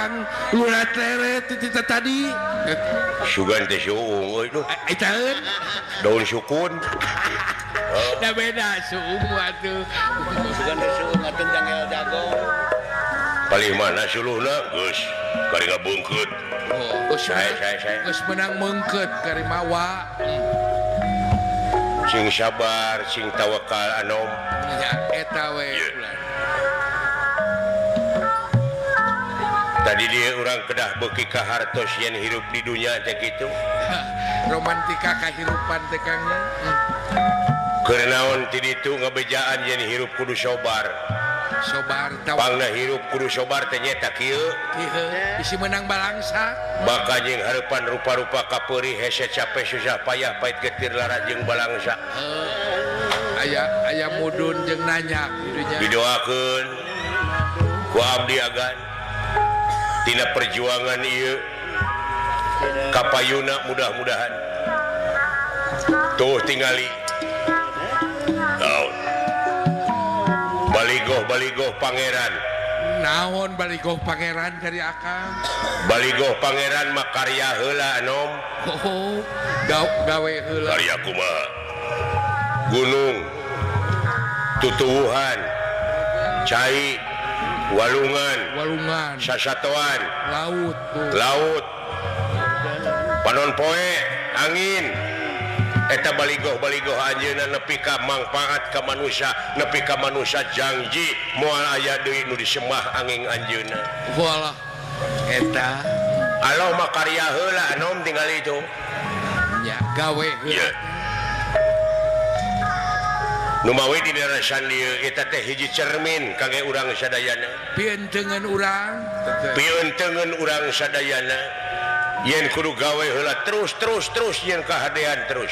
Akang lurat leret ti tadi. Sugan teh suung euy duh. Itaeun daun sukun. Da beda suung atuh. Sugan teh suung atuh jangel jago. Palih mana suluhna geus kari ngabeungkeut. Oh, geus saya. Geus menang meungkeut kari mawa. Sing sabar, sing tawakal anom. Ya eta we. Tadi dia orang kedah beuki ka hartos yen hirup di dunya teh kitu. Romantika kahirupan teh Kang nya. Keur naon ti ditu ngabejaan yen hirup kudu sobar. Sobar tawakal. Pangna hirup kudu sobar teh nyeta kieu. Kieu bisi meunang balangsa. Baka jeung hareupan rupa-rupa kapeurih hese capek susah payah pait getir lara jeung balangsa. Aya aya mudun jeung nanya kitu nya. Didoakeun ku abdi agan tina perjuangan ieu kapayuna mudah-mudahan tuh tingali naon baligoh-baligoh pangeran naon baligoh pangeran dari akang baligoh pangeran mah karya heula anom. Oh, gawe heula karya kumaha gunung tutuwuhan cai walungan walungan sasatoan laut tuh. Laut panon poe angin eta baligoh-baligoh anjeunna nepi ka mangpaat ka manusia nepi ka manusia janji moal aya deui nu disemah angin anjeunna walah eta aloh mah karya heula anom tingali itu nya gawe heula. Numawi di darasan dieu eta teh hiji cermin kangge urang sadayana. Pientengeun urang. Pientengeun urang sadayana. Yen kudu gawe heula terus terus terus yen kahadean terus.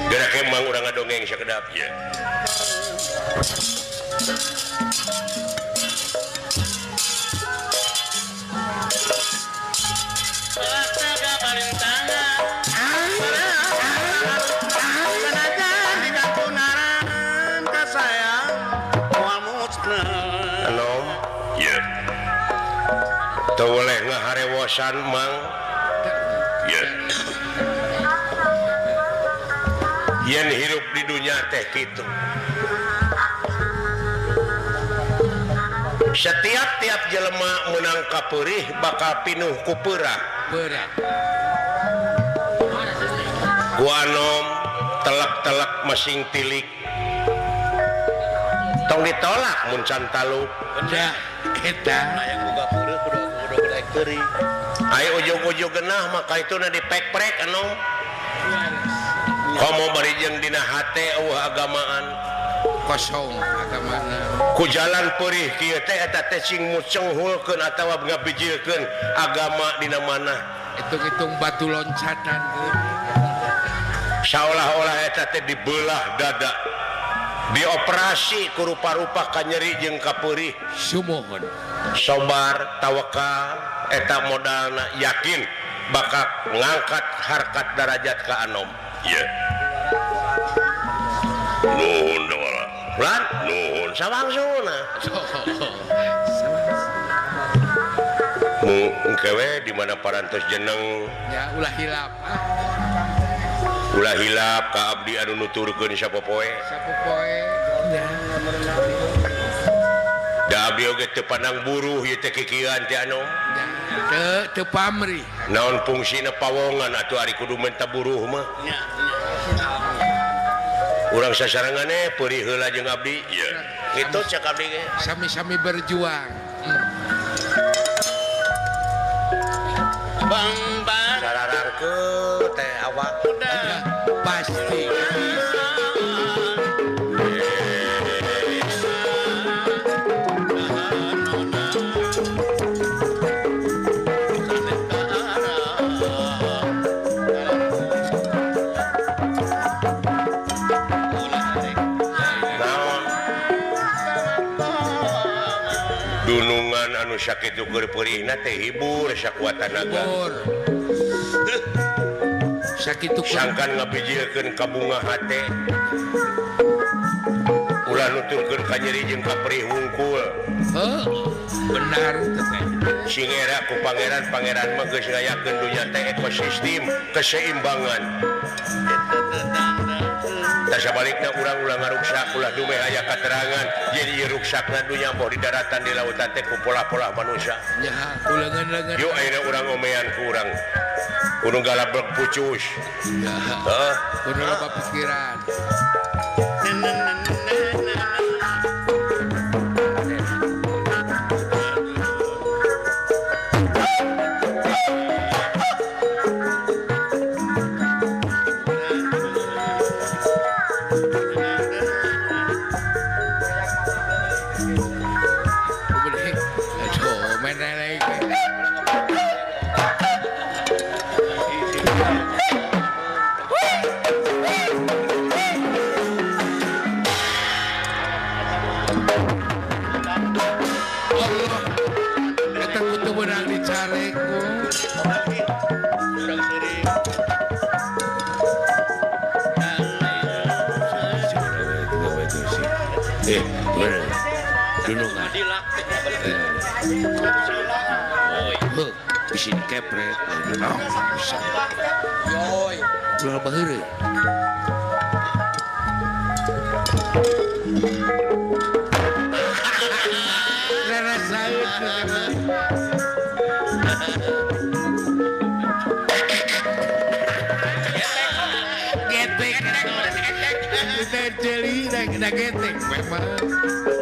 Geura kemang urang ngadongeng sakedap ye. Teu boleh ngaharewosan mang. Yen hirup di dunia teh kitu. Setiap tiap jelema meunang kapeurih bakal pinuh ku peurah. Peurah. Ku anom telek-telek masing tilik. Tong ditolak mun can taluk. Benda eta aya boga peureuh kudu kudu keuri. Aya ujug-ujug genah maka ituna dipek-prek anom. Komo bari jeung dina hate eueuh agamaan kosong agamana. Ku jalan peurih kieu teh eta teh sing mucenghulkeun atawa ngabijilkeun agama dina manah. Hitung-hitung batu loncatan. Saolah-olah eta teh dibelah dada. Dioperasi ku rupa-rupa kanyeri jeung kapeurih. Sumuhun. Sobar tawakal eta modalna yakin bakal ngangkat harkat darajat ka anom. Ye. Nuhun dawala. Lan nuhun sawangsuna. Mu engke we di mana parantos jeneng. Ya ulah hilap. Ulah hilap ka abdi anu nuturkeun sapopoe. Sapopoe. Da abdi oge teu pandang buruh ieu teh kikieuan teh anu. Teu teu pamrih. Naon fungsina pawongan atuh ari kudu menta buruh mah. Nya. Urang sasarengan peurih heula jeung abdi. Ieu. Kitu cek abdi ge. Sami-sami berjuang. Bang bang. Sararangkeut teh awak. Pasti. Dunungan anu sakitu keur peurihna teh hibur sakuat tanaga. Sangkan ngabijilkeun ka bunga hate. Ulah Ulah nuturkeun ka nyeri jeung ka perih hungkul. Heuh, benar teh. Sing era ku pangeran-pangeran mah geus ngayakeun dunya teh ekosistem keseimbangan. Tah sabalikna urang ulah ngaruksak ulah dumeh aya katerangan jadi ieu ruksakna dunya boh di daratan di lautan teh ku pola-pola manusia. Ya, ku leungeun-leungeun. Yuk ayeuna urang omean ku urang. Kudu galablek pucus. Ya. Heuh, kudu loba pikiran. Bisi dikepret, bisa. Yoi. Ulah baheureuy. Rarasaeun. Getek. Getek. Getek jeli da getek memang.